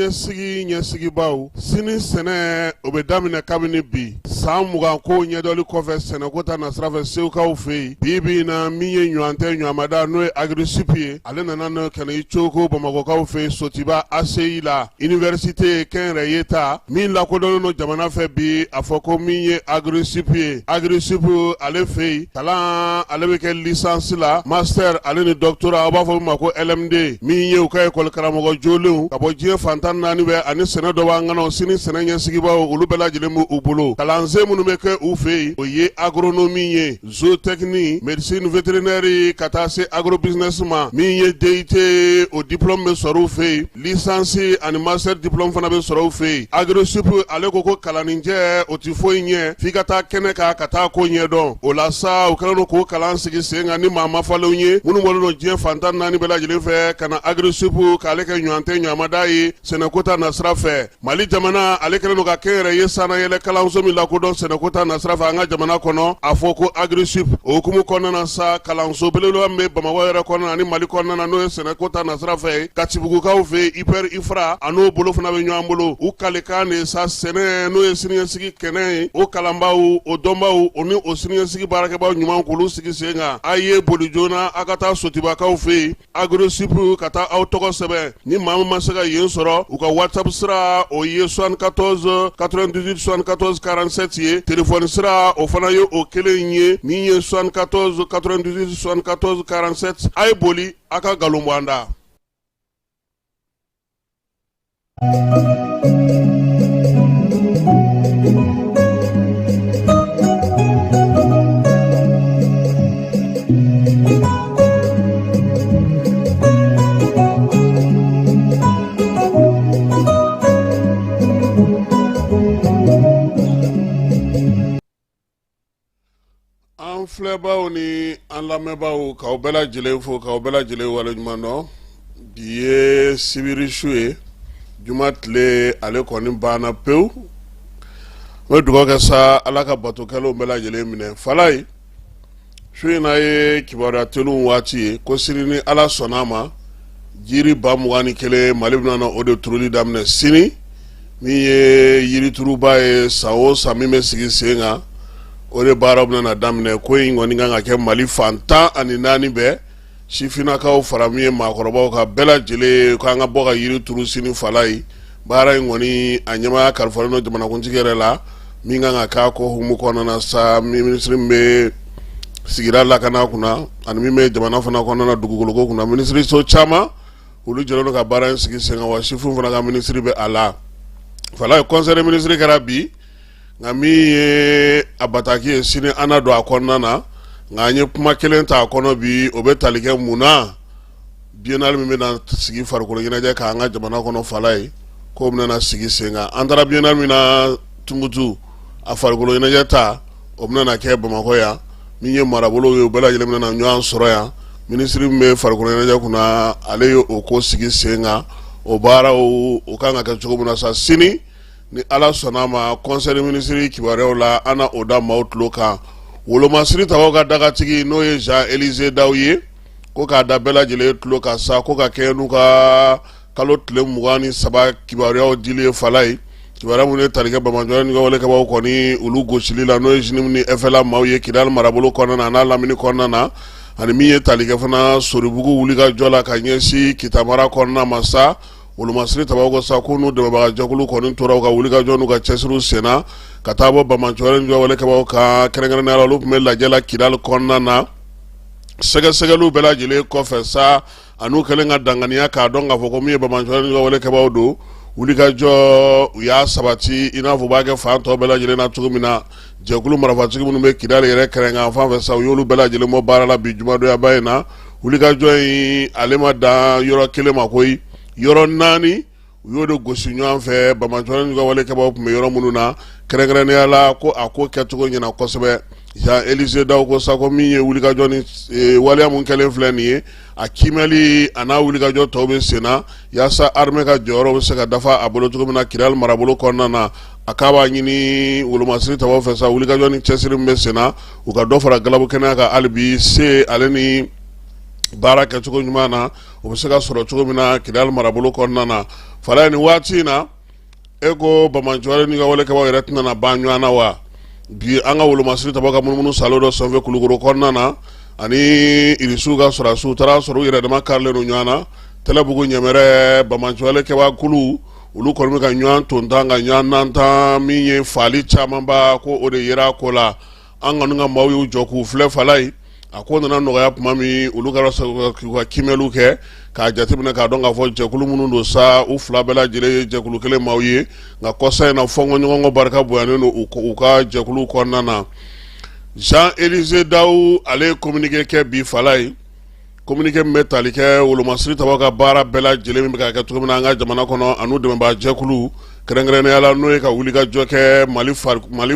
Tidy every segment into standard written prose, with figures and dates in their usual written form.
siniɲɛsigi ɲɛsigibaaw, sini sɛnɛ o bɛ daminɛ kabini bi. San 20 ko ɲɛdɔli kɔfɛ sɛnɛko ta nasira fɛ segukaw fɛ yen, bi bi in na, min ye ɲɔgɔn tɛ ɲɔgɔnmada, n'o ye Agri-Sup ye, ale nana n'o ka n'i coko bamakɔkaw fɛ yen Sotiba ACI la, université kɛnyɛrɛye ta min lakodɔnnen don jamana fɛ bi. A fɔ ko min ye Agri-Sup ye, Agri-Sup ale fɛ yen, kalan ale bɛ kɛ licence la, master ale ni doctorat, aw b'a fɔ min ma ko LMD. Min ye u ka ekɔli karamɔgɔ jolenw ka bɔ diɲɛ fan 14 bɛɛ ani sɛnɛ dɔ b'an kɔnɔ, sini sɛnɛ ɲɛsigibaaw, olu bɛɛ lajɛlen b'u bolo. Kalansen minnu bɛ kɛ u fɛ yen, o ye agronomie ye, zootechnie, médecine vétérinaire, ka taa se agrobusiness ma. Min ye DUT, o diplôme bɛ sɔrɔ u fɛ yen, licence ani master diplôme fana bɛ sɔrɔ u fɛ yen. Agri-Sup ale ko ko kalanninjɛ o tɛ foyi ɲɛ f'i ka taa kɛnɛ kan ka taa ko ɲɛdɔn. O la sa, u kɛlen don k'o kalan sigi sen kan ni maa mafalenw ye minnu bɔlen don diɲɛ fan 14 bɛɛ lajɛlen fɛ ka na Agri-Sup k'ale kɛ ɲɔgɔn tɛ ɲɔgɔnmada ye sɛnɛko ta nasira fɛ. Mali jamana ale kɛlen don ka kɛnyɛrɛye sannayɛlɛ kalanso min lakodɔn sɛnɛko ta nasira fɛ an ka jamana kɔnɔ, a fɔ ko Agri-Sup. O hukumu kɔnɔna na sa, kalanso belebeleba min bɛ Bamakɔ yɛrɛ kɔnɔna ani Mali kɔnɔna na, n'o ye sɛnɛko ta nasira fɛ, Katibugukaw fɛ, IPR IFRA, a n'o bolo fana bɛ ɲɔgɔn bolo. U kalikan de sa, sɛnɛ, n'o ye siniɲɛsigi kɛnɛ ye, o kalanbaaw, o dɔnbaaw, o ni o siniɲɛsigi baarakɛbaaw ɲuman, k'olu sigi sen kan. A ye boli joona, a ka taa Sotibakaw fɛ yen, Agri-Sup, ka taa aw tɔgɔ sɛbɛn. Ni maa min ma se ka yen sɔrɔ, u ka WhatsApp sira, o ye 74 98 74 47 ye. Telefɔni sira, o fana ye o kelen ye, min ye 74 98 74 47. A ye boli, a ka nkalon bɔ an da. An filɛbaaw ni an lamɛnbaaw, k'aw bɛɛ lajɛlen fo, k'aw bɛɛ lajɛlen waleɲuman dɔn. Bi ye sibiri su ye, juma tile ale kɔni banna pewu. N bɛ dugawu kɛ sa, Ala ka bato kɛlenw bɛɛ lajɛlen minɛ. Falaye, su in na ye kibaruya teliw waati ye ko sini, ni Ala sɔnna a ma, jiri 21,000, Mali bɛna o de turuli daminɛ sini. Min ye yirituruba ye san o san min bɛ sigi sen kan, o de baara bɛna daminɛ. Ko in kɔni kan ka kɛ Mali fan 14 bɛɛ, sifinnakaw fara min ye maakɔrɔbaw ka bɛɛ lajɛlen, k'an ka bɔ ka yiri turu sini. Falaye, baara in kɔni a ɲɛmaaya kalifalen don jamanakuntigi yɛrɛ la. Min kan ka k'a ko hukumu kɔnɔna na sa, minisiri min bɛ sigida lakana kunna ani min bɛ jamana fana kɔnɔna na dugukoloko kunna, minisiriso caman, olu jɛlen don ka baara in sigi sen kan, wa sifinw fana ka minisiri bɛ a la. Falaye, conseil des ministres kɛra bi, nka min ye a bataki ye, sini an na don a kɔnɔna na. Nka an ye kuma kelen ta a kɔnɔ bi, o bɛ tali kɛ mun na? Biennale min bɛna sigi farikolo ɲɛnajɛ k'an ka jamana kɔnɔ, Falaye, k'o bɛna sigi sen kan. An taara biennale min na Tumutu, a farikolo ɲɛnajɛ ta, o bɛna kɛ Bamakɔ yan. Min ye marabolo ye, u bɛɛ lajɛlen bɛna ɲɔgɔn sɔrɔ yan. Minisiri min bɛ farikolo ɲɛnajɛ kunna, ale ye o ko sigi sen kan. O baaraw o kan ka kɛ cogo min na sa, sini ni Ala sɔnna a ma, conseil des ministres kibaruyaw la, an na o da maaw tulo kan. Wolomasiri tabaw ka dagatigi, n'o ye Jean Élisée Daw ye, ko k'a da bɛɛ lajɛlen tulo kan sa, ko ka kɛɲɛ n'u ka kalo tile 23 kibaruyaw dili ye. Falaye, kibaruya minnu ye tali kɛ banbaanci ni walekɛbaaw kɔni olu gosili la, n'o ye JNIM ni FLA maaw ye Kidali marabolo kɔnɔna na n'a lamini kɔnɔna na, ani min ye tali kɛ fana Soribugu wulikajɔ la ka ɲɛsin Kita mara kɔnɔna ma sa, wolomasiri tabaw ko sa ko n'u dɛmɛbaga jɛkulu kɔni tora u ka wulikajɔ n'u ka cɛsiriw senna ka taa bɔ banbaanci ni walekɛbaaw kan. Kɛrɛnkɛrɛnnenya la, olu tun bɛ lajɛ la Kidali kɔnɔna na. Sɛgɛsɛgɛliw bɛɛ lajɛlen kɔfɛ sa, an'u kɛlen ka danganiya k'a dɔn k'a fɔ ko min ye banbaanci ni walekɛbaaw don, wulikajɔ u y'a sabati i n'a fɔ u b'a kɛ fan tɔ bɛɛ lajɛlen na cogo min na. Jɛkulu marifatigi minnu bɛ Kidali yɛrɛ kɛrɛngan fan fɛ sa, u y'olu bɛɛ lajɛlen bɔ baara la bi jumadonyaba in na. Wulikajɔ in ale ma dan yɔrɔ kelen ma koyi, yɔrɔ naani u y'o de gosi ɲɔgɔn fɛ, banbaanci ni walekɛbaaw tun bɛ yɔrɔ minnu na. Kɛrɛnkɛrɛnnenya la, ko a ko kɛcogo ɲɛna kosɛbɛ. Jean Élisée Daw ko sa ko min ye wulikajɔ ni waleya mun kɛlen filɛ nin ye, a kiimɛli a n'a wulikajɔ tɔw bɛ sen na yaasa armée ka jɔyɔrɔ bɛ se ka dafa a bolo cogo min na Kidali marabolo kɔnɔna na. A k'a b'a ɲini wolomasiri tabaw fɛ sa, wulikajɔ ni cɛsiri min bɛ sen na, u ka dɔ fara galabu kɛnɛya kan hali bi se ale ni Baara kɛcogo ɲuman na, o bɛ se ka sɔrɔ cogo min na Kidali marabolo kɔnɔna na. Falaye, nin waati in na, e ko banbaanciwale ni ka walekɛbaw yɛrɛ tɛna na ban ɲɔgɔn na wa? Bi an ka wolomasiri tabaw ka munumunu salo dɔ sanfɛ Kulukoro kɔnɔna na ani irisiw ka sɔrɔdasiw taara sɔrɔ u yɛrɛ dama karilen don ɲɔgɔn na Tɛlɛbugu Ɲɛmɛrɛ. Banbaanciwale kɛba kulu, olu kɔni bɛ ka ɲɔgɔn tontan ka ɲɔgɔn nantan. Min ye faali camanba ko o de yera a ko la. An kɔni ka maaw y'u jɔ k'u filɛ. Falaye, a ko nana nɔgɔya tuma min, olu ka k'u ka kiimɛliw kɛ k'a jateminɛ k'a dɔn k'a fɔ jɛkulu minnu don sa, u fila bɛɛ lajɛlen ye jɛkulu kelen maaw ye. Nka kɔsa in na, fɔnkɔɲɔgɔnkɔ barika bonyanen don u ka jɛkulu kɔnɔna na. Jean Élisée Dao, ale ye communiqué kɛ bi. Falaye, communiqué min bɛ tali kɛ wolomasiri tabaw ka baara bɛɛ lajɛlen min bɛ ka kɛ cogo min na an ka jamana kɔnɔ, an'u dɛmɛbaa jɛkulu kɛrɛnkɛrɛnnenya la, n'o ye ka wuli ka jɔ kɛ Mali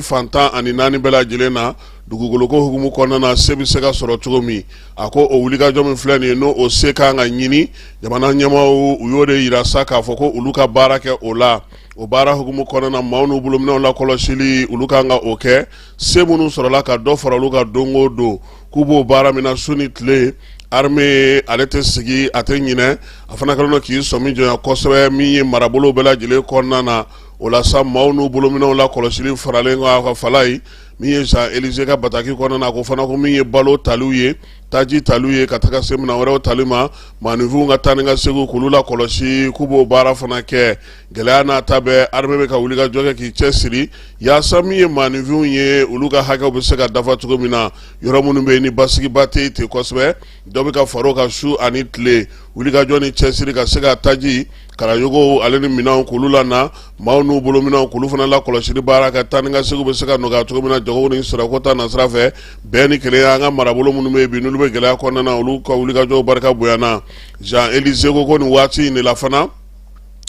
fan 14 bɛɛ lajɛlen na dugukoloko hukumu kɔnɔna na, se bɛ se ka sɔrɔ cogo min. A ko o wulikajɔ min filɛ nin ye, n'o o se kan ka ɲini jamana ɲɛmaaw, u y'o de yira sa k'a fɔ ko olu ka baara kɛ o la. O baara hukumu kɔnɔna na, maaw n'u bolominɛnw lakɔlɔsili, olu kan ka o kɛ. Se minnu sɔrɔla ka dɔ fara olu kan don o don, k'u b'o baara min na su ni tile. Armée, ale tɛ sigi, a tɛ ɲinɛ. A fana kɛlen don k'i sɔmi jɔnya kosɛbɛ min ye marabolo bɛɛ lajɛlen kɔnɔna na. O la sa, maaw n'u bolominɛnw lakɔlɔsili faralen kan ka Falaye, min ye Jean Élisée ka bataki kɔnɔna na, ko fana ko min ye balo taliw ye, taji taliw ye, ka taga se minɛn wɛrɛw tali ma, maaninfinw ka taa ni ka segin, k'olu lakɔlɔsi, k'u b'o baara fana kɛ. Gɛlɛya n'a ta bɛɛ, armée bɛ ka wulikajɔ kɛ k'i cɛ siri yaasa min ye maaninfinw ye, olu ka hakɛw bɛ se ka dafa cogo min na. Yɔrɔ minnu bɛ yen ni basigiba tɛ yen ten kosɛbɛ, dɔ bɛ ka far'o kan su ani tile, wulikajɔ ni cɛsiri ka se ka taji karayogow ale ni minɛnw k'olu lana, maaw n'u bolominɛnw k'olu fana lakɔlɔsili baara kɛ, taa ni ka segin bɛ se ka nɔgɔya cogo min na jago ni sɔrɔko ta nasira fɛ, bɛn ni kelenya. An ka marabolo minnu bɛ yen bi, n'olu bɛ gɛlɛya kɔnɔna na, olu ka wulikajɔw barika bonyana. Jean Élisée ko nin waati in de la fana,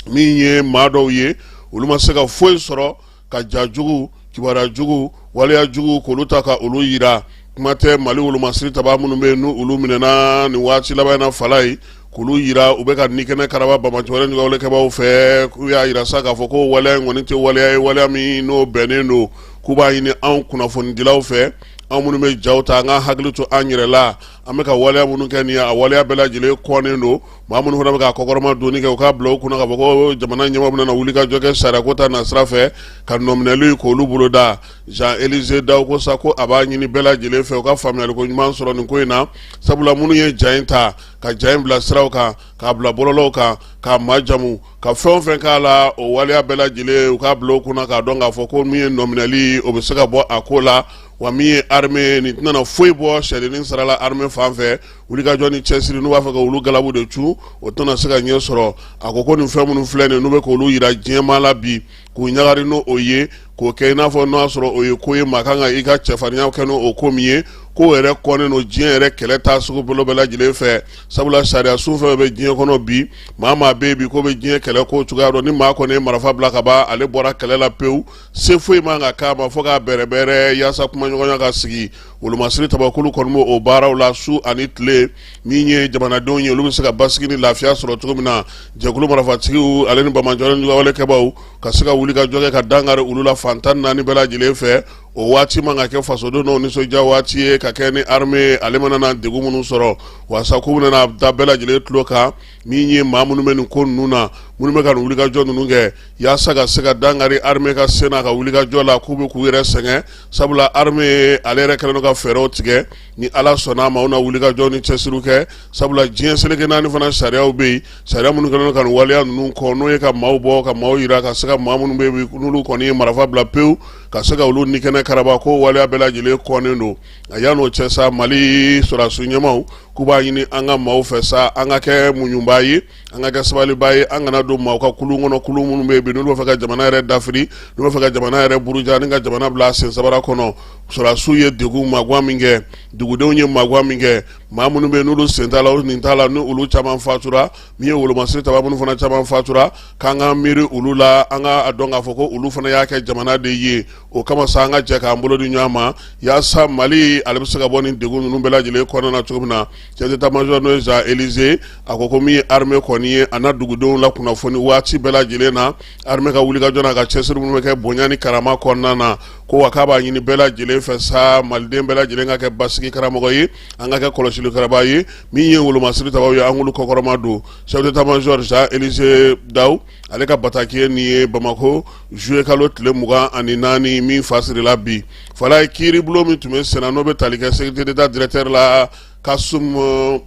min ye maa dɔw ye, olu ma se ka foyi sɔrɔ ka ja jugu, kibaruya jugu, waleya jugu k'olu ta ka olu yira. Kuma tɛ Mali wolomasiri taba minnu bɛ yen, n'u olu minɛna nin waati laban in na, Falaye, k'olu yira u bɛ ka ni kɛnɛ karaba banbaanciwale juguwalekɛbaaw fɛ. K'u y'a yira sa k'a fɔ ko waleya in kɔni tɛ waleya ye, waleya min n'o bɛnnen don. K'u b'a ɲini anw kunnafonidilaw fɛ, anw minnu bɛ jaw ta, an ka hakili to an yɛrɛ la. An bɛ ka waleya minnu kɛ nin ye, a waleya bɛɛ lajɛlen kɔnnen don. Maa minnu fana bɛ ka kɔkɔrɔma donni kɛ, u k'a bila u kunna k'a fɔ ko jamana ɲɛmaaw bɛna wuli ka jɔ kɛ sariyako ta nasira fɛ ka nɔminɛli k'olu boloda. Jean Élisée Dao ko sa ko a b'a ɲini bɛɛ lajɛlen fɛ, u ka faamuyaliko ɲuman sɔrɔ nin ko in na, sabula minnu ye ja in ta ka ja in bila siraw kan, k'a bila bɔlɔlɔw kan, k'a majamu, ka fɛn o fɛn k'a la, o waleya bɛɛ lajɛlen, u k'a bila u kunna k'a dɔn k'a fɔ ko min ye nɔminɛli, o bɛ se ka bɔ a ko la. Wa min ye armée, nin tɛna foyi bɔ sɛdennin sara la armée fan fɛ. Wulikajɔ ni cɛsiri, n'u b'a fɛ ka olu galabu de cu, o tɛna se ka ɲɛ sɔrɔ. A ko ko nin fɛn minnu filɛ nin, n'u bɛ k'olu yira diɲɛmaa la bi, k'u ɲagari n'o o ye, k'o kɛ i n'a fɔ n'o y'a sɔrɔ o ye ko ye maa kan ka i ka cɛfarinya kɛ n'o ko min ye, k'o yɛrɛ kɔnnen don diɲɛ yɛrɛ kɛlɛ taa sugu bolo bɛɛ lajɛlen fɛ. Sabula sariya sun fɛn bɛ diɲɛ kɔnɔ bi, maa maa bɛ yen bi k'o bɛ diɲɛ kɛlɛ ko cogoya dɔn, ni maa kɔni ye marifa bila ka ban, ale bɔra kɛlɛ la pewu. Se foyi man ka k'a ma fo k'a bɛrɛbɛrɛ yaasa kumaɲɔgɔnya ka sigi. Wolomasiri tabakulu kɔni b'o o baaraw la su ani tile. Min ye jamanadenw ye, olu bɛ se ka basigi ni lafiya sɔrɔ cogo min na, jɛkulu marifatigiw ale ni banbaanciwale juguwalekɛbaaw ka se ka wuli ka jɔ kɛ ka dankari olu la fan 14 bɛɛ lajɛlen fɛ. O waati man ka kɛ fasoden dɔw nisɔndiya waati ye ka kɛ ni armée ale mana na degun minnu sɔrɔ, walasa k'u bɛna da bɛɛ lajɛlen tulo kan. Min ye maa minnu bɛ nin ko ninnu na, minnu bɛ ka nin wulikajɔ ninnu kɛ yaasa ka se ka dankari armée ka sen n'a ka wulikajɔ la, k'u bɛ k'u yɛrɛ sɛgɛn, sabula armée ale yɛrɛ kɛlen don ka fɛɛrɛw tigɛ. Ni Ala sɔnna a ma, u na wulikajɔ ni cɛsiriw kɛ, sabula diɲɛ seleke naani fana sariyaw bɛ yen, sariya minnu kɛlen don ka nin waleya ninnu kɔn, n'o ye ka maaw bɔ ka maaw yira, ka se ka maa minnu bɛ yen n'olu kɔni ye marifa bila pewu, ka se ka olu ni kɛnɛ karaba, ko waleya bɛɛ lajɛlen kɔnnen don. A yan'o cɛ sa, Mali sɔrɔdasi ɲɛmaaw k'u b'a ɲini an ka maaw fɛ sa, an ka kɛ muɲubaa ye, an ka kɛ sabalibaa ye, an kana don maaw ka kulu kɔnɔ, kulu minnu bɛ yen bi n'olu b'a fɛ ka jamana yɛrɛ dafiri, n'u b'a fɛ ka jamana yɛrɛ buruja ni ka jamana bila sen sabara kɔnɔ. Sɔrɔdasiw ye degun magan min kɛ, dugudenw ye magan min kɛ, maa minnu bɛ yen n'olu sen t'a la, olu nin t'a la, ni olu caman fatura, min ye wolomasiri taba minnu fana caman fatura, k'an ka miiri olu la, an ka dɔn k'a fɔ ko olu fana y'a kɛ jamana de ye. O kama sa, an ka jɛ k'an bolo di ɲɔgɔn ma yaasa Mali ale bɛ se ka bɔ nin degun ninnu bɛɛ lajɛlen kɔnɔna na cogo min na. Chef d'état-major, n'o ye Jean Élisée, a ko ko min ye armée kɔni ye, a na dugudenw la kunnafoni waati bɛɛ lajɛlen na armée ka wulikajɔ n'a ka cɛsiri minnu bɛ kɛ bonya ni karama kɔnɔna na. Ko wa k'a b'a ɲini bɛɛ lajɛlen lajɛlen fɛ sa, maliden bɛɛ lajɛlen ka kɛ basigi karamɔgɔ ye, an ka kɛ kɔlɔsili karamɔgɔ ye. Min ye wolomasiri tabaw ye, an k'olu kɔkɔrɔma don. Chef d'état-major Jean Élisée Dao, ale ka bataki ye nin ye Bamakɔ juillet kalo tile 24 min fasirila bi. Falaye, kiiribulon min tun bɛ senna, n'o bɛ tali kɛ sécurité d'État directeur la, Kasum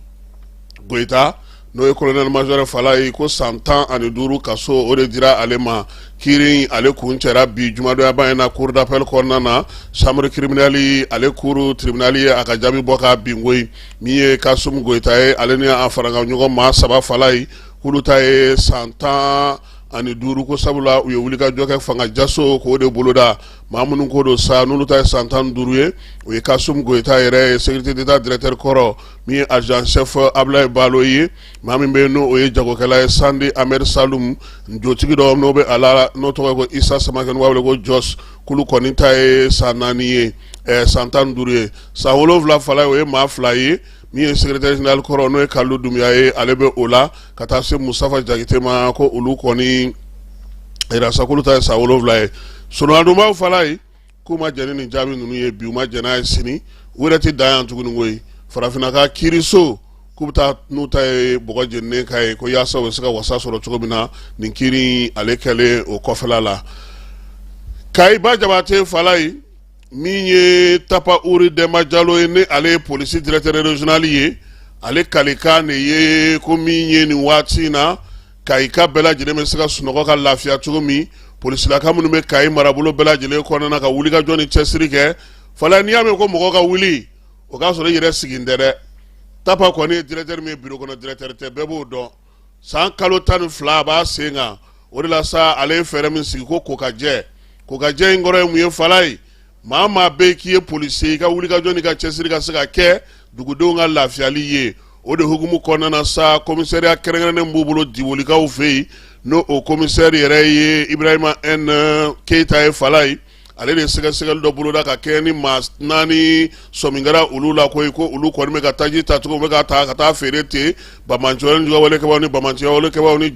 Goyita, n'o ye colonel major Falaye, ko san 15 kaso, o de dira ale ma. Kiiri ale kuncɛra bi jumadonyaba in na cour d'appel kɔnɔna na. Chambre criminelle ale cour tribunal ye a ka jaabi bɔ k'a bin koyi. Min ye Kasum Goyita ye, ale ni a faraka ɲɔgɔn maa saba, Falaye, k'olu ta ye san 15, ko sabula u ye wulikajɔ kɛ fanga jaso k'o de boloda. Maa minnu ko don sa, n'olu ta ye san 15 ye, o ye Kasum Goyita yɛrɛ ye, sécurité d'État directeur kɔrɔ, min ye adjudant chef Ablaye Balo ye, maa min bɛ yen n'o ye jagokɛla ye Sandi Ahmed Salum, jotigi dɔ n'o bɛ a la, n'o tɔgɔ ye ko Isa Samakɛ, n'u b'a wele ko Jos, k'olu kɔni ta ye san 4 ye, san 15 ye. San 7, Falaye, o ye maa fila ye. Min ye secrétaire général kɔrɔ, n'o ye Kalilu Dunbiya ye, ale bɛ o la, ka taa se Mustafa Jakite ma, ko olu kɔni yira sa k'olu ta ye san 7 ye. Sonadonbaw, Falaye, k'u ma jɛn ni nin jaabi ninnu ye bi, u ma jɛn n'a ye sini, u yɛrɛ tɛ dan yan tuguni koyi. Farafinna ka kiiriso, k'u bɛ taa n'u ta ye bɔgɔ jeninen ka ye, ko yaasa u bɛ se ka wasa sɔrɔ cogo min na nin kiiri ale kɛlen o kɔfɛla la. Kayi Ba Jabate, Falaye, min ye Tapa Uri Dɛnba Jalo ye, ni ale ye polisi directeur régional ye, ale kalikan de ye ko min ye nin waati in na, Kayika bɛɛ lajɛlen bɛ se ka sunɔgɔ ka lafiya cogo min, polisilaka minnu bɛ Kayi marabolo bɛɛ lajɛlen kɔnɔna na, ka wulikajɔ ni cɛsiri kɛ. Falaye, n'i y'a mɛn ko mɔgɔ ka wuli, o k'a sɔrɔ i yɛrɛ sigi tɛ dɛ. Tapa kɔni ye directeur min ye, bureau kɔnɔ directeur tɛ, bɛɛ b'o dɔn. San kalo 12 a b'a sen kan. O de la sa, ale ye fɛɛrɛ min sigi ko kokajɛ. Kokajɛ in kɔrɔ ye mun ye, Falaye? Maa maa bɛ k'i ye polisi, i ka wulikajɔ n'i ka cɛsiri ka se ka kɛ dugudenw ka lafiyali ye. O de hukumu kɔnɔna na sa, commissariat kɛrɛnkɛrɛnnen b'u bolo Dibolikaw fɛ yen, n'o o commissaire yɛrɛ ye Ibrahima N Keyita ye. Falaye, ale de ye sɛgɛsɛgɛli dɔ boloda ka kɛ ni maa naani sɔmi kɛra olu la koyi, ko olu kɔni bɛ ka taji ta cogo, bɛ ka ta ka taa feere ten banbaanciya walekɛbaw ni banbaanciya walekɛbaw ni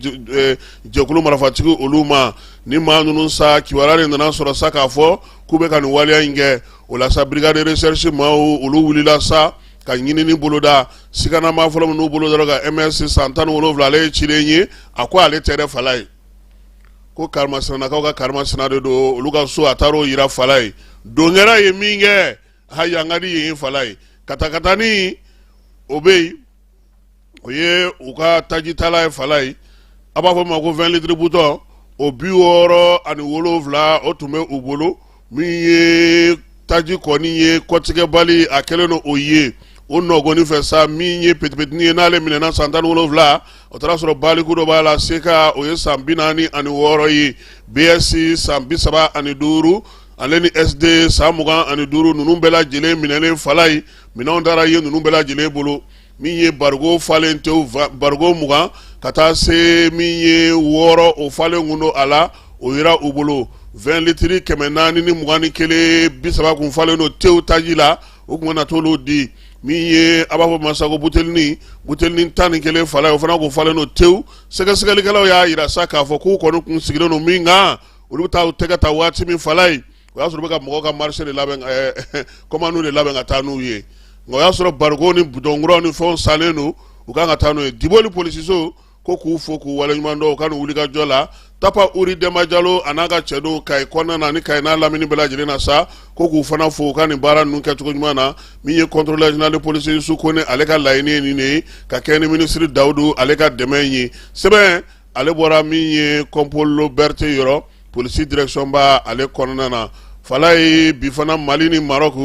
jɛkulu marifatigi olu ma. Ni maa ninnu sa, kibaruya de nana sɔrɔ sa k'a fɔ k'u bɛ ka nin waleya in kɛ. O la sa, brigade de recherche maaw, olu wulila sa ka ɲinini boloda. Siganamaa fɔlɔ minnu bolo dɔrɔn ka MS san 17, ale ye ciden ye. A ko ale tɛ dɛ, Falaye, ko karimasinakaw ka karimasina de don, olu ka so, a taar'o yira Falaye. Don kɛra ye min kɛ, ha, yan ka di yen, Falaye. Katakatani o bɛ yen, o ye u ka tajitala ye, Falaye, a b'a fɔ ma ko 20 litres bidon, o 67, o tun bɛ u bolo. Min ye taji kɔni ye kɔtigɛbali, a kɛlen don o ye o nɔgɔni fɛ sa. Min ye petipetini ye, n'ale minɛna san 17, o taara sɔrɔ baliku dɔ b'a la, seka, o ye san 46 ye, BS san 35, ale ni SD san 25. Ninnu bɛɛ lajɛlen minɛlen, Falaye, minɛnw taara ye ninnu bɛɛ lajɛlen bolo. Min ye barigo falen tew, barigo 20 ka taa se min ye 6, o falen kun don a la, o yera u bolo. 20 litres 421, 30 kun falen don tew taji la, o kun na t'olu di. Min ye a b'a fɔ masako butelini, butelini 11, Falaye, o fana kun falen don tew. Sɛgɛsɛgɛlikɛlaw y'a yira sa k'a fɔ k'u kɔni kun sigilen don min kan, olu bɛ taa u tɛgɛ ta waati min, Falaye, o y'a sɔrɔ u bɛ ka mɔgɔw ka marché de labɛn, commande de labɛn ka taa n'u ye. Nka o y'a sɔrɔ barigo ni bidɔnkuraw ni fɛnw sannen don, u kan ka taa n'u ye. Diboli polisiso ko k'u fo k'u waleɲuman dɔn u ka nin wulikajɔ la. Tapa Uri Dɛnba Jalo a n'a ka cɛdenw Kayi kɔnɔna na ni Kayi n'a lamini bɛɛ lajɛlen na sa, ko k'u fana fo u ka nin baara ninnu kɛcogo ɲuman na. Min ye contrôleur général de police Yusu Kone, ale ka laɲini ye nin de ye, ka kɛ ni minisiri Dawudu ale ka dɛmɛ ye. Sɛbɛn ale bɔra min ye Kɔnpolo Berete yɔrɔ, polisi direction ba ale kɔnɔna na. Falaye, bi fana Mali ni Maroc,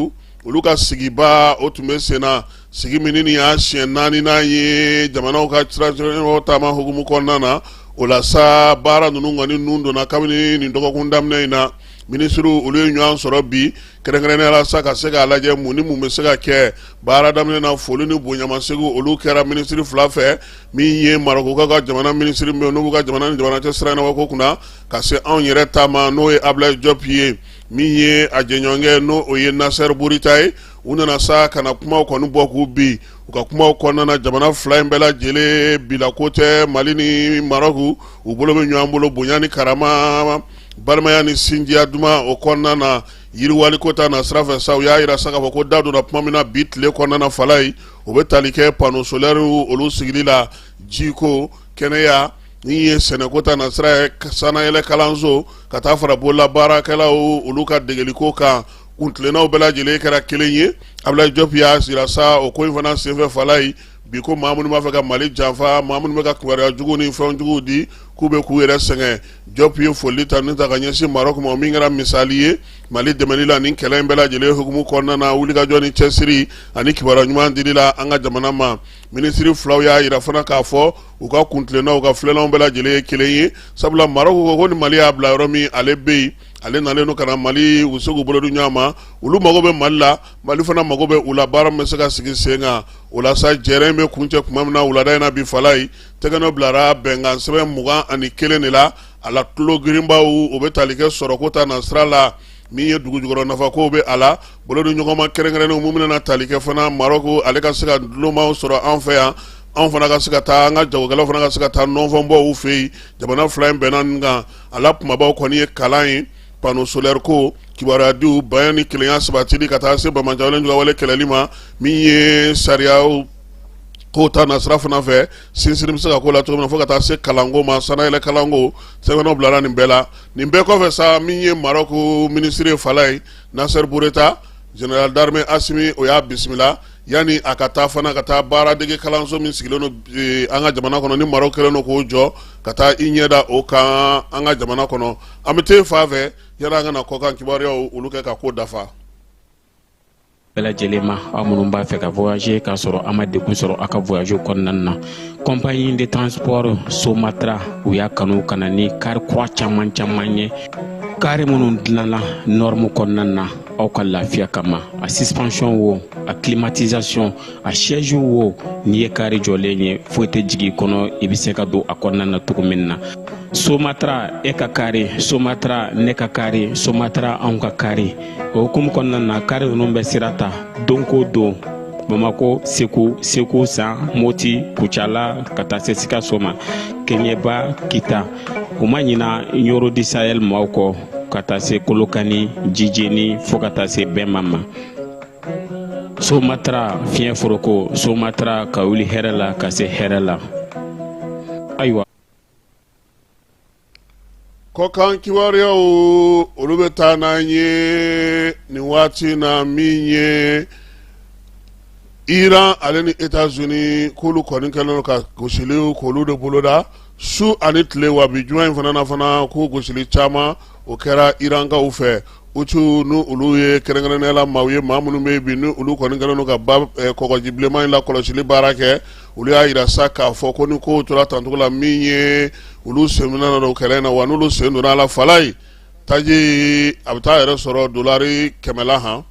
olu ka sigiba o tun bɛ sen na, sigi min ni y'a siɲɛ naaninan ye jamanaw ka sira taama hukumu kɔnɔna na. O la sa, baara ninnu kɔni nun donna kabini nin dɔgɔkun daminɛ in na. Minisiriw, olu ye ɲɔgɔn sɔrɔ bi kɛrɛnkɛrɛnnenya la sa, ka se k'a lajɛ mun ni mun bɛ se ka kɛ. Baara daminɛ na, foli ni bonyamasegin olu kɛra minisiri fila fɛ, min ye Marɔkukaw ka jamana minisiri min n'u ka jamana ni jamana cɛ sira ko kunna, ka se anw yɛrɛ ta ma, n'o ye Ablaye Diop ye, min ye a jɛɲɔgɔnkɛ, n'o o ye Nasɛri Burita ye. U nana sa ka na kumaw kɔni bɔ k'u bin. U ka kumaw kɔnɔna na, jamana fila in bɛɛ lajɛlen bila ko tɛ, Mali ni Marɔku, u bolo bɛ ɲɔgɔn bolo bonya ni karama, balimaya ni sinjiya duman o kɔnɔna na. Yiriwaliko ta na sira fɛ sa, u y'a jira sa k'a fɔ ko da donna kuma min na bi tile kɔnɔna na Falaye, o bɛ tali kɛ panneau solaire olu sigili la, jiko, kɛnɛya, ni ye sɛnɛko ta na sira ye, sannayɛlɛ kalanso, ka taa fara bololabaarakɛlaw olu ka degeliko kan. Kuntilennaw bɛɛ lajɛlen kɛra kelen ye. Abdoulaye Diop y'a jira sa o ko in fana senfɛ Falaye bi, ko maa minnu b'a fɛ ka Mali janfa, maa minnu bɛ ka kibaruya jugu ni fɛn juguw di, k'u bɛ k'u yɛrɛ sɛgɛn. Diop ye foli ta ni ta ka ɲɛsin Maroc ma, min kɛra misali ye Mali dɛmɛli la nin kɛlɛ in bɛɛ lajɛlen hukumu kɔnɔna na, wulikajɔ ni cɛsiri ani kibaruya ɲuman dili la an ka jamana ma. Minisiri filaw y'a jira fana k'a fɔ u ka kuntilennaw ka filɛlanw bɛɛ lajɛlen ye kelen ye, sabula Maroc ko ni Mali y'a bila yɔrɔ min, ale bɛ yen, ale nalen don ka na Mali, u se k'u bolo di ɲɔgɔn ma. Olu mago bɛ Mali la, Mali fana mago bɛ u la, baara min bɛ se ka sigi sen kan. O la sa, jɛrɛ in bɛ kuncɛ tuma min na wulada in na bi Falaye, tɛgɛnɔ bilara bɛnkan sɛbɛn 21 de la. A la tulo girinbaw, o bɛ tali kɛ sɔrɔko ta na sira la, min ye dugu jukɔrɔ nafako bɛ a la, bolo di ɲɔgɔnma kɛrɛnkɛrɛnnenw mun bɛna tali kɛ fana Maroc ale ka se ka dulomaw sɔrɔ an fɛ yan, anw fana ka se ka taa, an ka jagokɛlaw fana ka se ka taa nɔnfɛn bɔ u fɛ yen. Jamana fila in bɛnna nin kan. A la kumabaw kɔni ye kalan ye, panneau solaire ko, kibaruyadiw, bɛn ni kelenya sabatili, ka taa se banbaanciwale juguyawale kɛlɛli ma. Min ye sariyaw ko ta nasira fana fɛ, sinsinni bɛ se ka k'o la cogo min na, fo ka taa se kalanko ma, sannayɛlɛ kalanko, sɛbɛnw bilara nin bɛɛ la. Nin bɛɛ kɔfɛ sa, min ye Maroc minisiri ye Falaye, Nasser Bourita, général d'armée Assimi o y'a bisimila yanni a ka taa fana ka taa baaradege kalanso min sigilen don an ka jamana kɔnɔ, ni Maroc kɛlen don k'o jɔ, ka taa i ɲɛ da o kan an ka jamana kɔnɔ. An bɛ taa fan fɛ yanni an ka na kɔkan kibaruyaw olu kɛ ka ko dafa. Bɛɛ lajɛlen ma, aw minnu b'a fɛ ka voyager k'a sɔrɔ a ma degun sɔrɔ aw ka voyage kɔnɔna na, compagnie de transport Somatra, u y'a kanu ka na ni kari kura caman caman ye, kari minnu dilanna norme kɔnɔna na aw ka lafiya kama. A suspension wo, a climatisation, a siège wo, n'i ye kari jɔlen ye, foyi tɛ jigin i kɔnɔ, i bɛ se ka don a kɔnɔna na cogo min na. Somatra, e ka kari, Somatra, ne ka kari, Somatra, anw ka kari. O hukumu kɔnɔna na, kari ninnu bɛ sira ta don ko don Bamako, Segu, Segu San, Moti, Kucala, ka taa se Sikaso ma, Keɲeba, Kita. U ma ɲina Ɲoro du Sahel maaw kɔ, ka taa se Kolokani, Jijeni, fo ka taa se Bɛma ma. Somatra, fiɲɛ foroko, Somatra, ka wuli hɛrɛ la ka se hɛrɛ la. Ayiwa. Kɔkan kibaruyaw, olu bɛ taa n'an ye nin waati na. Min ye Iran ale ni États-Unis, k'olu kɔni kɛlen don ka gosiliw k'olu de boloda su ani tile. Wa bi juma in fana na fana, ko gosili caman o kɛra Irankaw fɛ. Houthi ni olu ye kɛrɛnkɛrɛnnenya la maaw ye, maa minnu bɛ bi ni olu kɔni kɛlen don ka ba kɔgɔji bilenman in lakɔlɔsili baara kɛ, olu y'a jira sa k'a fɔ ko ni kow tora tancogo la, min ye olu sen bɛna don kɛlɛ in na. Wa n'olu sen donna a la Falaye, taji a bɛ taa yɛrɛ sɔrɔ dolari 100 la han.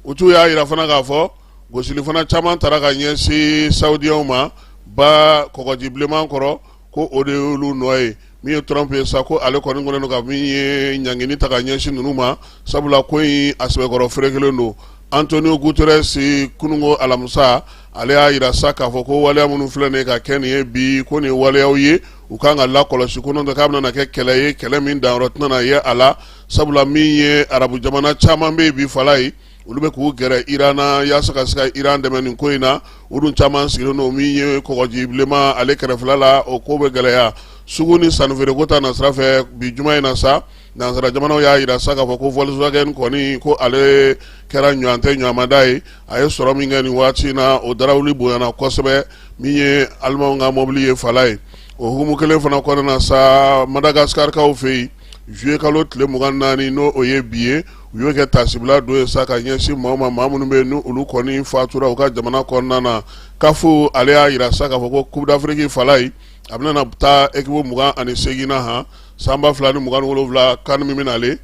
Houthi y'a jira fana k'a fɔ gosili fana caman taara ka ɲɛsin Saoudiens ma ba kɔgɔji bilenman kɔrɔ, ko o de y'olu nɔ ye. Min ye Trump ye sa, ko ale kɔni kɛlen don ka min ye ɲangini ta ka ɲɛsin ninnu ma, sabula ko in a sɛbɛkɔrɔ ferekelen don. Antonio Guterres, kununko alamisa, ale y'a jira sa k'a fɔ ko waleya minnu filɛ nin ye ka kɛ nin ye bi, ko nin ye waleyaw ye u kan ka lakɔlɔsi, ko n'o tɛ k'a bɛna kɛ kɛlɛ ye, kɛlɛ min danyɔrɔ tɛna ye a la, sabula min ye arabu jamana caman bɛ yen bi Falaye, olu bɛ k'u gɛrɛ Iran na yaasa ka se ka Iran dɛmɛ nin ko in na. U dun caman sigilen don min ye kɔgɔji bilenman ale kɛrɛfɛla la, o ko bɛ gɛlɛya. Sugu ni sannifeereko ta nasira fɛ, bi juma in na sa, nansara jamanaw y'a jira sa k'a fɔ ko Volkswagen kɔni, ko ale kɛra ɲɔgɔn tɛ ɲɔgɔnmada ye. A ye sɔrɔ min kɛ nin waati in na, o darawuli bonyana kosɛbɛ, min ye alimanw ka mɔbili ye Falaye. O hukumu kelen fana kɔnɔna na sa, Madagascarkaw fɛ yen, juillet kalo tile 24, n'o o ye bi ye, u y'o kɛ tasibila don ye sa ka ɲɛsin maaw ma, maa minnu bɛ yen ni olu kɔni fatura u ka jamana kɔnɔna na. CAF ale y'a jira sa k'a fɔ ko Coupe d'Afrique Falaye, a bɛna taa équipe 28 na han. San 2027 CAN min bɛ nalen,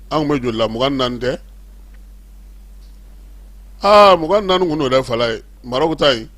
an tun bɛ joli la? 24 tɛ? Aa, 24 kun don dɛ Falaye. Maroc ta yen,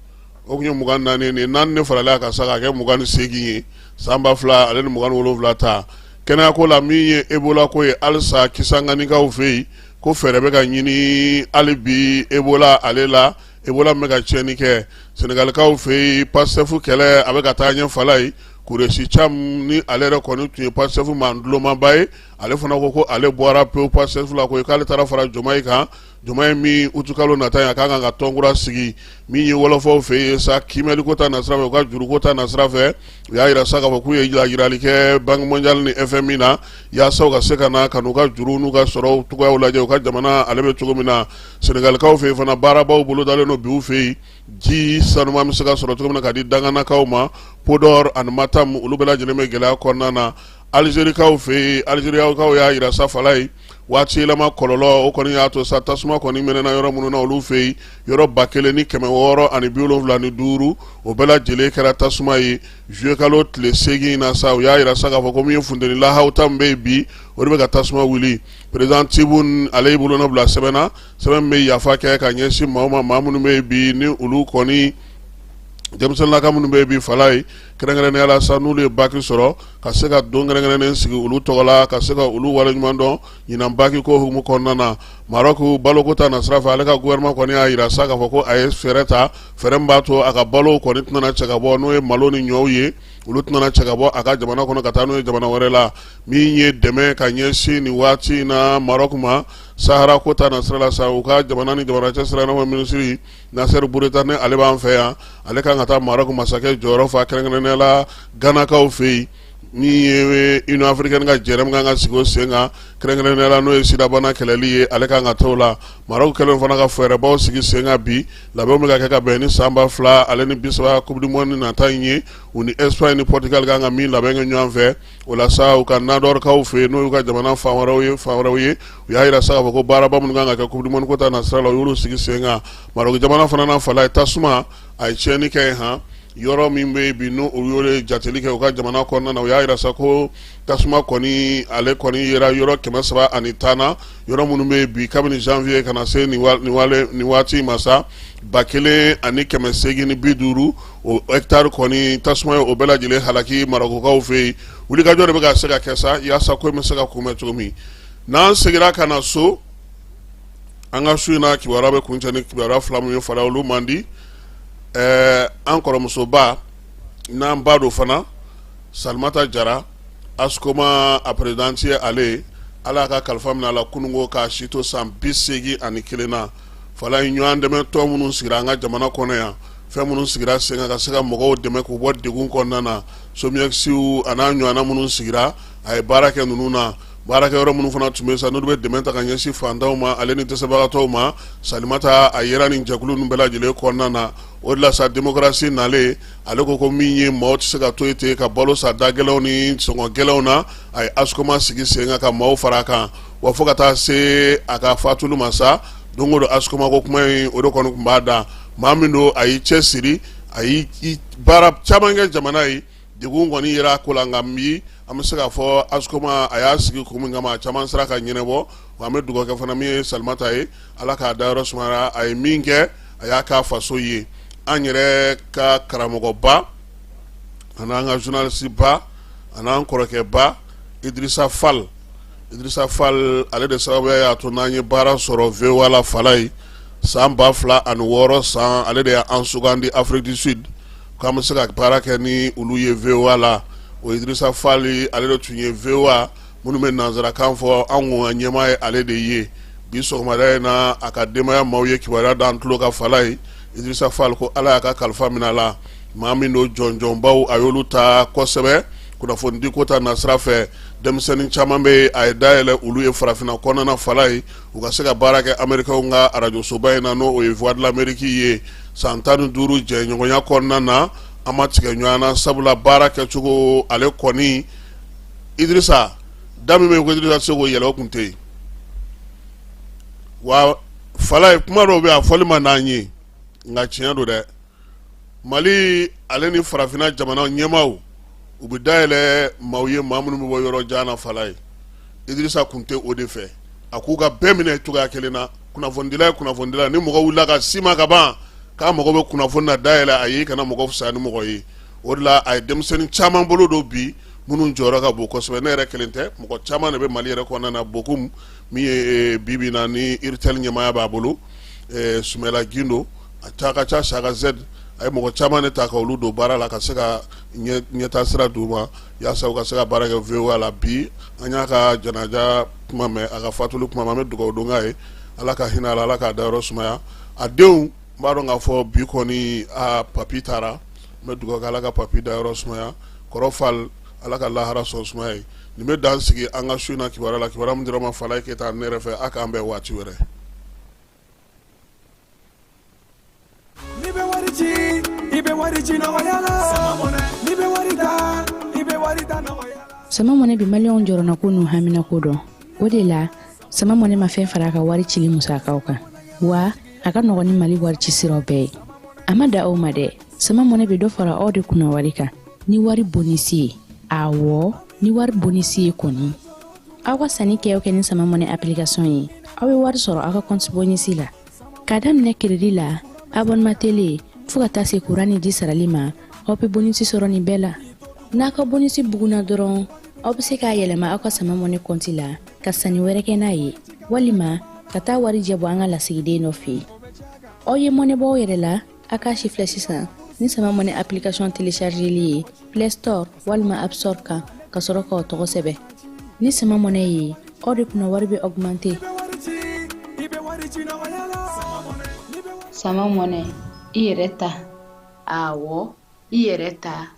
o tun ye 24 nin naani de faralen a kan sa k'a kɛ 28 ye san 2027 ta. Kɛnɛyako la, min ye Ebola ko ye halisa Kisanganikaw fɛ yen, ko fɛɛrɛ bɛ ka ɲini hali bi Ebola ale la, Ebola min bɛ ka tiɲɛni kɛ Senegalikaw fɛ yen. Pastef kɛlɛ a bɛ ka taa ɲɛ Falaye, Kuresi Cam ni ale yɛrɛ kɔni tun ye Pastef maa dulomaba ye, ale fana ko ko ale bɔra pewu Pastef la ko k'ale taara fara Jomayi kan. Jomayi min utukalo nata in a ka kan ka tɔn kura sigi. Min ye wɔlɔfɔw fɛ yen sa, kiimɛliko ta nasira fɛ, u ka juruko ta nasira fɛ, u y'a jira sa k'a fɔ k'u ye lajirali kɛ Banque mondiale ni FMI na yaasa u ka se ka na ka n'u ka juru n'u ka sɔrɔw cogoyaw lajɛ, u ka jamana ale bɛ cogo min na. Senegalikaw fɛ yen fana, baarabaw bolodalen don bi u fɛ yen, ji sanuman bɛ se ka sɔrɔ cogo min na ka di Danganakaw ma. Podor ani Matam, olu bɛɛ lajɛlen bɛ gɛlɛya kɔnɔna na. Alizerikaw fɛ yen, Alizerikaw y'a jira sa Falaye, waati yɛlɛma kɔlɔlɔ o kɔni y'a to sa tasuma kɔni mɛnɛna yɔrɔ minnu na olu fɛ yen, yɔrɔ 1675, o bɛɛ lajɛlen kɛra tasuma ye juillet kalo tile 8 na sa. U y'a jira sa k'a fɔ ko min ye funteni lahaw ta min bɛ yen bi, o de bɛ ka tasuma wuli. Président Tebboune, ale y'i bolonɔ bila sɛbɛn na, sɛbɛn min bɛ yafa kɛ ka ɲɛsin maaw ma, maa minnu bɛ yen bi ni olu kɔni denmisɛnninlaka minnu bɛ yen bi Falaye, kɛrɛnkɛrɛnnenya la sa, n'olu ye baki sɔrɔ, ka se ka don kɛrɛnkɛrɛnnen sigi olu tɔgɔ la, ka se ka olu waleɲuman dɔn ɲinan baki ko hukumu kɔnɔna na. Maroc baloko ta nasira fɛ, ale ka gouvernement kɔni y'a jira sa k'a fɔ ko a ye fɛɛrɛ ta, fɛɛrɛ min b'a to a ka balow kɔni tɛna cɛ ka bɔ, n'o ye malo ni ɲɔw ye, olu tɛna cɛ ka bɔ a ka jamana kɔnɔ ka taa n'o ye jamana wɛrɛ la. Min ye dɛmɛ ka ɲɛsin nin waati in na Maroc ma, Sahara ko ta nasira la sa, u ka jamana ni jamana cɛ sira minisiri Nasser Bourita, ni ale b'an fɛ yan, ale kan ka taa Maroc masakɛ jɔyɔrɔ fa, kɛrɛnkɛrɛnnenya la Ganakaw fɛ yen. Min ye Union africaine ka jɛrɛ min kan ka sigi o sen kan, kɛrɛnkɛrɛnnenya la n'o ye sidabana kɛlɛli ye, ale kan ka t'o la. Maroc kɛlen fana ka fɛɛrɛbaw sigi sen kan bi, labɛnw bɛ ka kɛ ka bɛn ni san 2030 Coupe du monde nata in ye, u ni Espagne ni Portugal kan ka min labɛn kɛ ɲɔgɔn fɛ. O la sa, u ka Nadɔrikaw fɛ yen, n'o y'u ka jamana fan wɛrɛw ye, u y'a jira sa k'a fɔ ko baaraba minnu kan ka kɛ Coupe du monde ko ta nasira la, u y'olu sigi sen kan. Maroc jamana fana na Falaye, tasuma a ye tiɲɛni kɛ yen han. Yɔrɔ min bɛ yen bi, n'o u y'o jateli kɛ u ka jamana kɔnɔna na, u y'a jira sa ko tasuma kɔni, ale kɔni yera yɔrɔ 310 na, yɔrɔ minnu bɛ yen bi, kabini janvier ka na se nin waati ma sa, 1850, o hectare kɔni, tasuma ye o bɛɛ lajɛlen halaki Marɔkukaw fɛ yen. Wulikajɔ de bɛ ka se ka kɛ sa yaasa ko in bɛ se ka kunbɛn cogo min. N'an seginna ka na so, an ka su in na kibaruya bɛ kuncɛ ni kibaruya fila min ye Falaye, olu man di. An kɔrɔmusoba n'an ba don fana, Salimata Jara, ASCOMA a présidente ye ale ye, Ala y'a ka kalifa minɛ a la kununko k'a si to san 81 na. Falaye, ɲɔgɔn dɛmɛ tɔn minnu sigira an ka jamana kɔnɔ yan, fɛn minnu sigira sen kan ka se ka mɔgɔw dɛmɛ k'u bɔ degun kɔnɔna na, SOMIEX a n'a ɲɔgɔnna minnu sigira, a ye baara kɛ ninnu na. Baarakɛyɔrɔ minnu fana tun bɛ sa, n'olu bɛ dɛmɛ ta ka ɲɛsin fantanw ma ale ni dɛsɛbagatɔw ma, Salimata a yera nin jɛkulu ninnu bɛɛ lajɛlen kɔnɔna na. O de la sa, démocratie nalen, ale ko ko min ye maaw tɛ se ka to yen ten ka balo san da gɛlɛnw ni sɔngɔ gɛlɛnw na, a ye ASCOMA sigi sen kan ka maaw fara a kan. Wa fo ka taa se a ka fatuli ma sa, don o don ASCOMA ko kuma in, o de kɔni tun b'a da. Maa min don, a y'i cɛ siri, a y'i baara caman kɛ jamana ye, degun kɔni yera a ko la. Nka bi, an bɛ se k'a fɔ ASCOMA a y'a sigi kun min kama, a caman sera ka ɲɛnabɔ. Wa an bɛ dugawu kɛ fana min ye Salimata ye, Ala k'a dayɔrɔ sumaya. A ye min kɛ, a y'a k'a faso ye. An yɛrɛ ka karamɔgɔba ani an ka journaliste ba ani an kɔrɔkɛba Idrissa Fall, Idrissa Fall, ale de sababuya y'a to n'an ye baara sɔrɔ VOA la Falaye san 2006 san. Ale de y'an sugandi Afrique du Sud k'an bɛ se ka baara kɛ ni olu ye VOA la. O Idrissa Fall, ale de tun ye VOA minnu bɛ nansarakan fɔ, an kun ka ɲɛmaa ye ale de ye. Bi sɔgɔmada in na, a ka denbaya maaw ye kibaruya d'an tulo kan Falaye, Idrissa Fall ko Ala y'a ka kalifa minɛ a la. Maa min don, jɔnjɔnbaw a y'olu ta kosɛbɛ kunnafonidi ko ta nasira fɛ. Denmisɛnnin caman bɛ, a ye dayɛlɛ olu ye farafinna kɔnɔna Falaye, u ka se ka baara kɛ Américainw ka arajosoba in na, n'o ye Voix de l'Amérique ye. San 15 jɛɲɔgɔnya kɔnɔna na, an ma tigɛ ɲɔgɔn na, sabula baara kɛcogo ale kɔni, Idrissa da min bɛ yen ko Idrissa tɛ se k'o yɛlɛ, o tun tɛ yen. Wa Falaye, kuma dɔw bɛ yen, a fɔli man d'an ye, nka tiɲɛ don dɛ. Mali ale ni farafinna jamana ɲɛmaaw, u bɛ dayɛlɛ maaw ye, maa minnu bɛ bɔ yɔrɔ jan na Falaye. Idrissa kun tɛ o de fɛ, a k'u ka bɛɛ minɛ cogoya kelen na. Kunnafonidila ye kunnafonidila, ni mɔgɔ wulila ka s'i ma ka ban k'a mago bɛ kunnafoni na, dayɛlɛ a ye, i kana mɔgɔ fisaya ni mɔgɔ ye. O de la a ye denmisɛnnin caman bolo don bi minnu jɔyɔrɔ ka bon kosɛbɛ. Ne yɛrɛ kelen tɛ, mɔgɔ caman de bɛ Mali yɛrɛ kɔnɔna na. Bokum min ye bi bi na ni Iritel ɲɛmaaya b'a bolo, Sumala Gindo, a ca ka ca, Saka Z A ye mɔgɔ caman de ta ka olu don baara la ka se ka ɲɛtaa sira d'u ma yaasa u ka se ka baara kɛ VOA la. Bi an y'a ka janaja kuma mɛn, a ka fatuli kuma mɛn. An bɛ dugawu don k'a ye, Ala ka hinɛ a la, Ala k'a dayɔrɔ sumaya. A denw n b'a dɔn k'a fɔ bi kɔni a papi taara, n bɛ dugawu kɛ, Ala ka papi dayɔrɔ sumaya. Kɔrɔ Fal, Ala ka lahara sɔn sumaya ye. Nin bɛ dan sigi an ka su in na kibaruya la, kibaruya min dira ma Falaye Keyita ne yɛrɛ fɛ. A k'an bɛn waati wɛrɛ. N'i bɛ wari ci, i bɛ wari ci nɔgɔya la. N'i bɛ wari ta, i bɛ wari ta nɔgɔya la. Sama Mɔnɛ bɛ maliyɛnw jɔrɔnako n'u haminako dɔn. O de la, Sama Mɔnɛ ma fɛn fara a ka wari cili musakaw kan, wa a ka nɔgɔn ni Mali wari ci siraw bɛɛ ye. A ma dan o ma dɛ, Sama Mɔnɛ bɛ dɔ fara aw de kunna wari kan ni wari bonisi ye. Awɔ, ni wari bonisi ye kɔni. Aw ka sanni kɛ o kɛ ni Sama Mɔnɛ application ye, aw bɛ wari sɔrɔ aw ka compte bonus la. K'a daminɛ crédit la, abonnement télé, fo ka taa se courant ni ji sarali ma, aw bɛ bonus sɔrɔ nin bɛɛ la. N'a ka bonus bugunna dɔrɔn, aw bɛ se k'a yɛlɛma aw ka Sama Mɔnɛ compte la ka sanni wɛrɛ kɛ n'a ye, walima ka taa warijɛ bɔ an ka lasigiden dɔ fɛ yen. Aw ye mɔnɛ bɔ aw yɛrɛ la, a k'a sifilɛ sisan ni Sama Mɔnɛ application téléchargeli ye Play Store walima App Store kan, ka sɔrɔ k'aw tɔgɔ sɛbɛn. Ni Sama Mɔnɛ ye, aw de kunna wari bɛ augmenter. Sama Mɔnɛ, i yɛrɛ ta. Awɔ, i yɛrɛ ta.